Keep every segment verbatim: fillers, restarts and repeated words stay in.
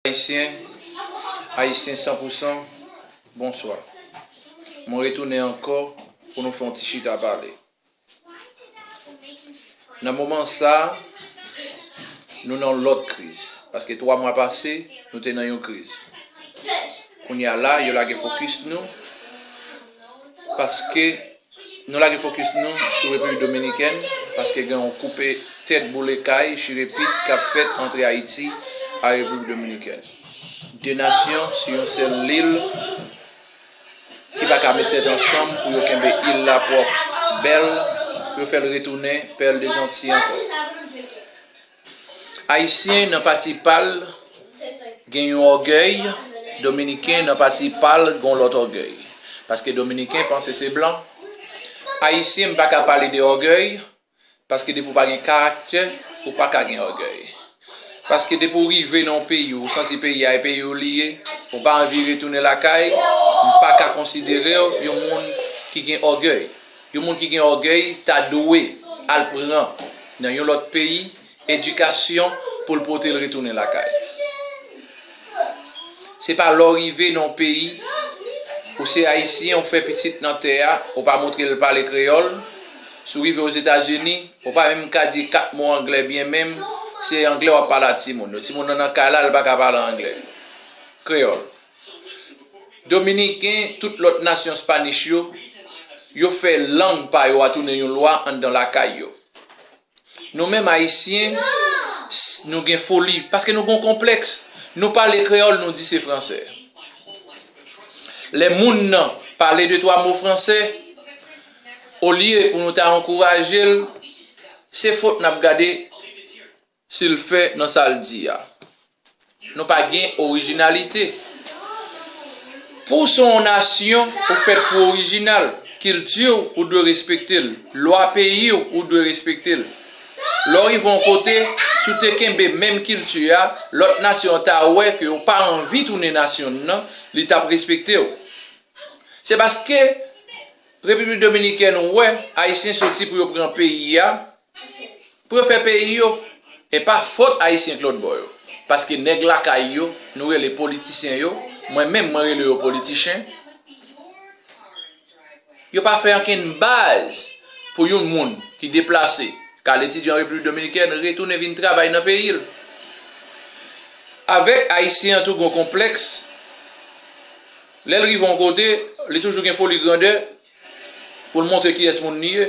Ayisyen, Ayisyen san pou san, bonswa. Mwen retounen ankò pou nou fè yon ti chita pale. Nan moman sa, nou nan yon lòt kriz. Paske twa mwa pase, nou te nan yon kriz. Kounye a la, yo lage fokis nou. Paske nou lage fokis nou sou Repiblik Dominikèn. Paske gen yon koupe tèt, boule kay, chire pit k ap fèt antre Ayiti a Repiblik Dominikèn. De nasyon sou yon sèl lil ki pa ka met tèt ansanm pou yo kenbe il la pwòp, bèl, pou yo fè l retounen pèl de zanti ankò. Ayisyen nan pati pa l gen yon ògèy, Dominiken nan pati pa l gen yon lòt ògèy. Paske Dominiken panse se blan. Ayisyen, m pa ka pale de ògèy, paske depi w pa gen karaktè, ou pa ka gen ògèy. Paske depi w rive nan yon peyi, ou santi peyi a e peyi w li ye, ou pa anvi retounen lakay, m pa ka konsidere w yon moun ki gen ògèy. Yon moun ki gen ògèy ta dwe al pran nan yon lòt peyi edikasyon pou l pote l retounen lakay. Se pa lè w rive nan yon peyi, ou se Ayisyen, ou fè pitit nan tè a, ou pa montre l pale kreyòl. Si w rive Ozetazini, ou pa menm ka di kat mo anglè byen menm, se anglè w ap pale a timoun yo. Timoun nan nan kay la, l pa ka pale anglè. Kreyòl. Dominiken, tout lòt nasyon Spanish yo, yo fè lang pa yo a tounen yon lwa anndan lakay yo. Nou menm Ayisyen, s-, nou gen foli, paske nou gen yon konplèks. Nou pale kreyòl, nou di se fransè. Lè moun nan pale de twa mo fransè, olye pou nou ta ankouraje l, se fot n ap gade si l fè nan sa l di a. Nou pa gen orijinalite. Pou w se yon nasyon, ou fèt pou orijinal. Kilti w, ou dwe respekte l. Lwa peyi w, ou dwe respekte l. Lè w rive yon kote, si w te kenbe menm kilti a, lòt nasyon an ta wè ke w pa anvi tounen nasyon l nan, li t ap respekte w. Se paske Repiblik Dominikèn wè Ayisyen soti pou yo pran peyi a, pou yo fè peyi yo. E pa fòt Ayisyen k lòt bò yo. Paske nèg lakay yo, nou rele politisyen yo, mwen menm mwen rele yo politichen, yo pa fè ankenn baz pou yon moun ki deplase, k al etidye an Repiblik Dominikèn, retounen vin travay nan peyi l. Avèk Ayisyen an tou gen yon konplèks, lè l rive yon kote, li toujou gen foli grandè pou l montre kiyès moun li ye.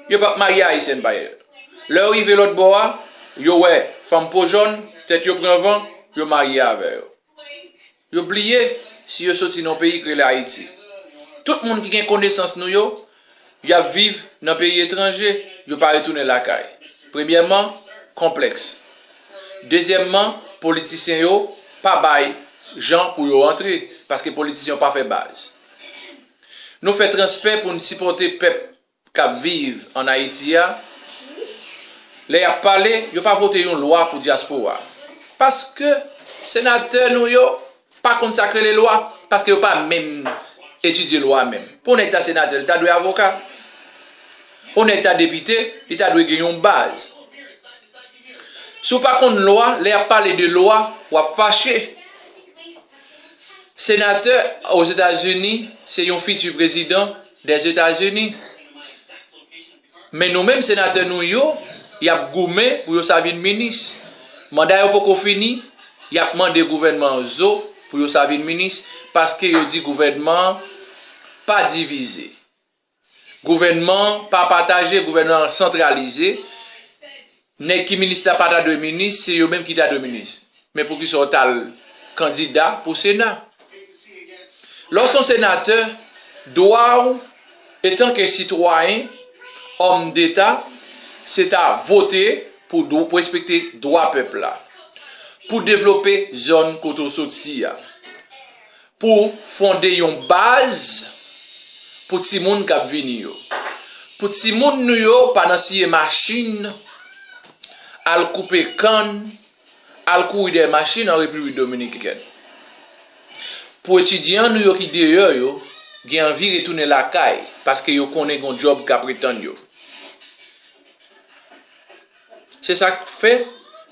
Yo p ap marye Ayisyèn payèt. Lè yo rive lòt bò a, yo wè fanm po jòn, tèt yo pran van, yo marye avè yo. Yo bliye si yo soti nan yon peyi k rele Ayiti. Tout moun ki gen konesans nou yo, y ap viv nan peyi etranje, yo pa retounen lakay. Premyèman, konplèks. Dezyèmman, politisyen yo pa bay jan pou yo antre, paske politisyen yo pa fè baz. Nou fè transfè pou n sipòte pèp k ap viv ann Ayiti a, lè y ap pale, yo pa vote yon lwa pou dyaspora. Paske senatè nou yo pa konn sa k rele lwa, paske yo pa menm etidye lwa menm. Pou yon nèg ta senatè, li ta dwe avoka. Pou yon nèg ta depite, li ta dwe gen yon baz. Si w pa konn lwa, lè y ap pale de lwa, w ap fache. Senatè Ozetazini se yon fiti prezidan dèzetazini. Men nou menm senatè nou yo, y ap goumen pou yo sa vin minis. Manda yo poko fini, y ap mande gouvènman an zo pou yo sa vin minis, paske yo di gouvènman an pa divize. Gouvènman an pa pataje, gouvènman an santralize. Nèg ki minis la pa ta dwe minis, se yo menm ki ta dwe minis. Men poukisa w t al kandida pou Sena? Lè w se yon senatè, dwa w, etanke sitwayen, òm deta, se ta vote pou dw-, pou respekte dwa pèp la, pou devlope zòn kote w soti a, pou fonde yon baz pou timoun k ap vini yo. Pou timoun nou yo pa nan siye machin, al koupe kann, al kouri dèyè machin an Repiblik Dominikèn. Pou etidyan nou yo ki deyò yo, gen anvi retounen lakay, paske yo konnen gen yon djòb k ap ret tann yo. Se sa k fè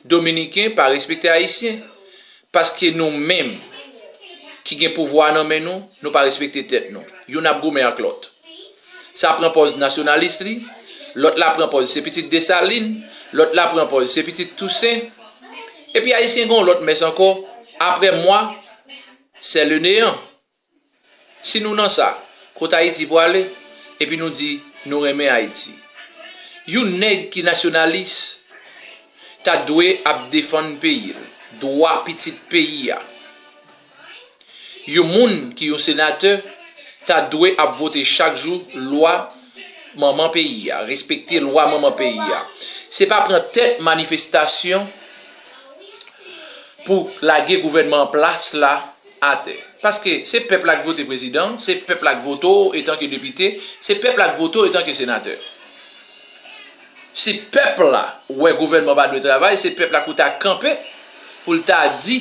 Dominiken pa respekte Ayisyen. Paske nou menm ki gen pouvwa nan men nou, nou pa respekte tèt nou. Youn ap goumen ak lòt. Sa pran pòz nasyonalis li, lòt la pran pòz se pitit Desalin, lòt la pran pòz se pitit Tousen. Epi Ayisyen gen yon lòt mès ankò, après moi, c'est le néant. Si nou nan sa, kot Ayiti pwale, epi nou di nou renmen Ayiti. Yon nèg ki nasyonalis ta dwe ap defann peyi l, dwa pitit peyi a. Yon moun ki yon senatè ta dwe ap vote chak jou lwa manman peyi a, respekte lwa manman peyi a. Se pa pran tèt manifestasyon pou lage gouvènman an plas la atè. Paske se pèp la k vote prezidan, se pèp la k vote w etanke depite, se pèp la k vote w etanke senatè. Si pèp la wè gouvènman pa dwe travay, se pèp la pou ta kanpe pou l ta di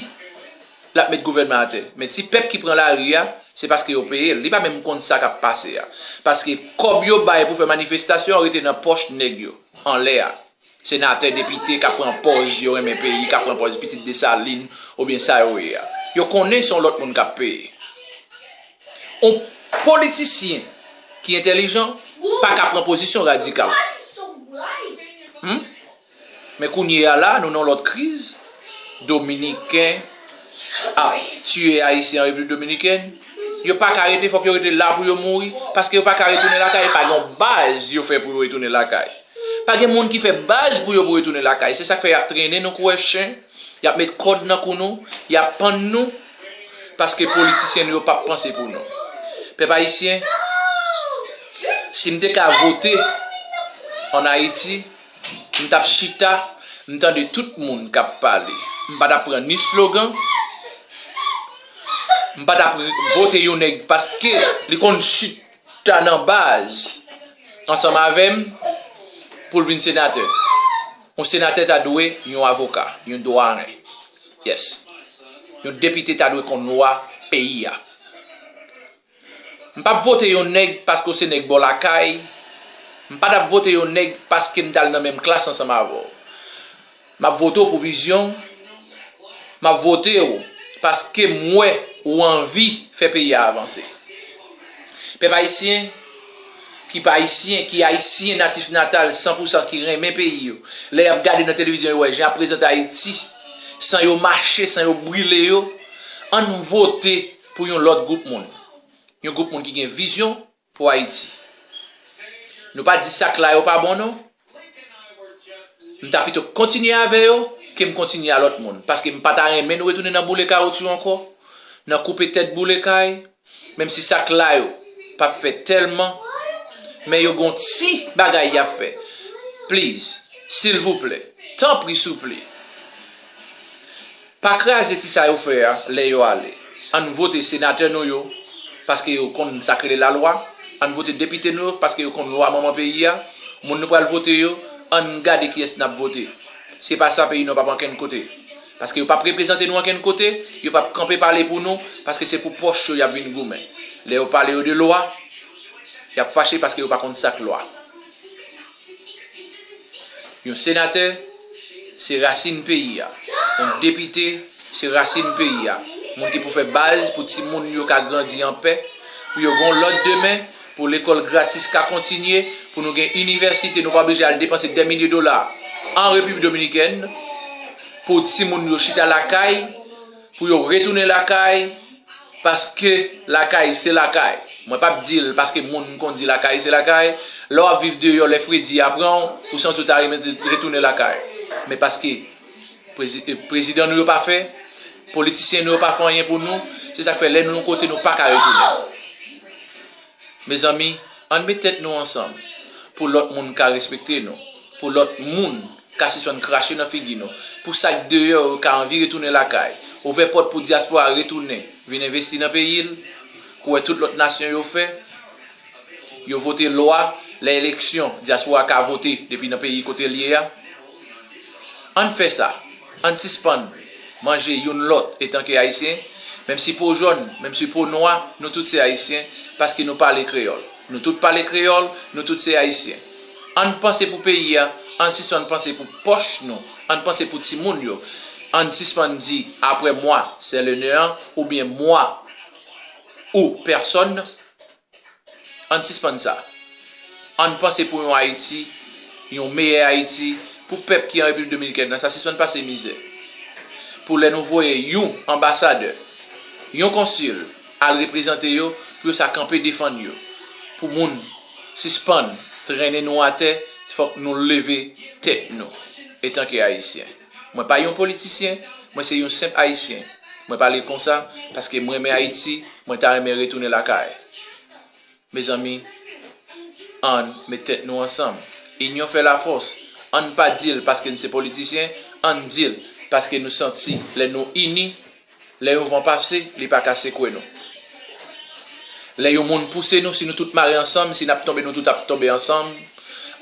l ap met gouvènman atè. Men ti pèp ki pran lari a, se paske yo peye l. Li pa menm konn sa k ap pase a. Paske kòb yo bay pou fè manifestasyon an rete nan pòch nèg yo, anlè a. Senatè, depite k ap pran pòz yo renmen peyi, k ap pran pòz pitit Desalin oubyen sa yo ye a. Yo konnen se yon lòt moun k ap peye. Yon politisyen ki entèlijan pa ka pran pozisyon radikal. Hmm? Men kounye a la, nou nan lòt kriz. Dominiken ap tiye Ayisyen an Repiblik Dominikèn. Yo pa ka rete, fòk yo rete la pou yo mouri, paske yo pa ka retounen lakay, pa gen yon baz yo fè pou yo retounen lakay. Pa gen moun ki fè baz pou yo pou retounen lakay. Se sa k fè y ap trennen nou kou chen, y ap met kòd nan kou nou, y ap pann nou, paske politisyen nou yo p ap panse pou nou. Pèp ayisyen, si m te ka vote ann Ayiti, m t ap chita, m tande tout moun k ap pale. M pa t ap pran ni slogan, m pa t ap vote yon nèg paske li konn chita nan baz ansanm avè m pou l vin senatè. Yon senatè ta dwe yon avoka, yon dwayen. Yes. Yon depite ta dwe konn lwa peyi a. M p ap vote yon nèg paske w se nèg bò lakay. M pa t ap vote yon nèg paske m t al nan menm klas ansanm avè w. M ap vote w pou vizyon w. M ap vote w paske m wè ou anvi fè peyi a avanse. Pèp ayisyen ki pa ayisyen, ki ayisyen natif natal san pou san, ki renmen peyi yo, lè y ap gade nan televizyon, yo wè jan y ap prezante Ayiti, san yo mache, san yo brile yo, ann vote pou yon lòt gwoup moun. Yon gwoup moun ki gen vizyon pou Ayiti. Nou pa di sa k la yo pa bon, non. M ta pito kontinye avè yo ke m kontinye a lòt moun. Paske m pa ta renmen nou retounen nan boule kawotchou ankò, nan koupe tèt boule kay, menm si sa k la yo p ap fè tèlman, men yo gon ti bagay y ap fè. Please, silvouplè, tanpri souple. Pa kraze ti sa yo fè a lè yo ale. Ann vote senatè nou yo, paske yo konn sa k rele lalwa. Ann vote depite nou yo, paske yo konn lwa manman peyi a. Moun nou pral vote yo, ann gade kiyès n ap vote. Se pa sa, peyi nou p ap ankenn kote. Paske yo p ap reprezante nou ankenn kote, yo p ap kanpe pale pou nou, paske se pou pòch yo y ap vin goumen. Lè yo pale yo de lwa, y ap fache paske yo pa konn sa k lwa. Yon senatè, se rasin peyi a. Yon depite, se rasin peyi a. Moun ki pou fè baz pou timoun yo ka grandi anpè, pou yo gon lòt demen, pou lekòl gratis ka kontinye, pou nou gen inivèsite, nou pa oblije al depanse dè milye dola an Repiblik Dominikèn, pou timoun yo chita lakay, pou yo retounen lakay, paske lakay se lakay. Mwen p ap di l paske moun konn di lakay se lakay. Lè w ap viv deyò, lè fredi a pran w, ou santi w ta renmen retounen lakay. Men paske prezi-, prezidan nou yo pa fè, politisyen nou yo pa fè anyen pou nou, se sa k fè lè nou yon kote nou pa ka retounen. Mezanmi, ann met tèt nou ansanm pou lòt moun ka respekte nou, pou lòt moun ka sispann krache nan figi nou, pou sa k deyò yo ka anvi retounen lakay. Ouvè pòt pou dyaspora retounen, vin envesti nan peyi l, kou wè tout lòt nasyon yo fè. Yo vote lwa, lè eleksyon, dyaspora ka vote depi nan peyi kote l ye a. Ann fè sa. Ann sispann manje youn lòt etanke Ayisyen. Menm si po w jòn, menm si po w nwa, nou tout se Ayisyen, paske nou pale kreyòl. Nou tout pale kreyòl, nou tout se Ayisyen. Ann panse pou peyi a, ann sispann panse pou pòch nou, ann panse pou timoun yo. Ann sispann di après moi c'est le néant oubyen moi ou personne. Ann sispann sa. Ann panse pou yon Ayiti, yon meyè Ayiti, pou pèp ki an Repiblik Dominikèn nan, sa sispann pase mizè. Pou lè nou voye yon anbasadè, yon konsil al reprezante yo, pou yo sa kanpe defann yo. Pou moun sispann trennen nou atè, fòk nou leve tèt nou etanke Ayisyen. Mwen pa yon politisyen, mwen se yon senp Ayisyen. Mwen pale konsa paske mwen renmen Ayiti, mwen ta renmen retounen lakay. Mezanmi, ann met tèt nou ansanm. Inyon fè lafòs. Ann pa di l paske n se politisyen, ann di l paske nou santi lè nou ini, lè yon van pase, li pa ka sekwe nou. Lè yon moun pouse nou, si nou tout mare ansanm, si n ap tonbe, nou tout ap tonbe ansanm.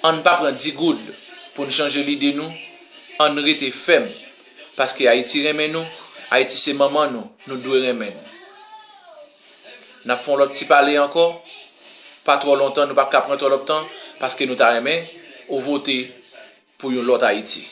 Ann pa pran di goud pou n chanje lide nou. Ann rete fèm, paske Ayiti renmen nou, Ayiti se manman nou, nou dwe renmen l. N ap fè yon lòt ti pale ankò, pa twò lontan, nou p ap ka pran twò lòt tan, paske nou ta renmen ou vote pou yon lòt Ayiti.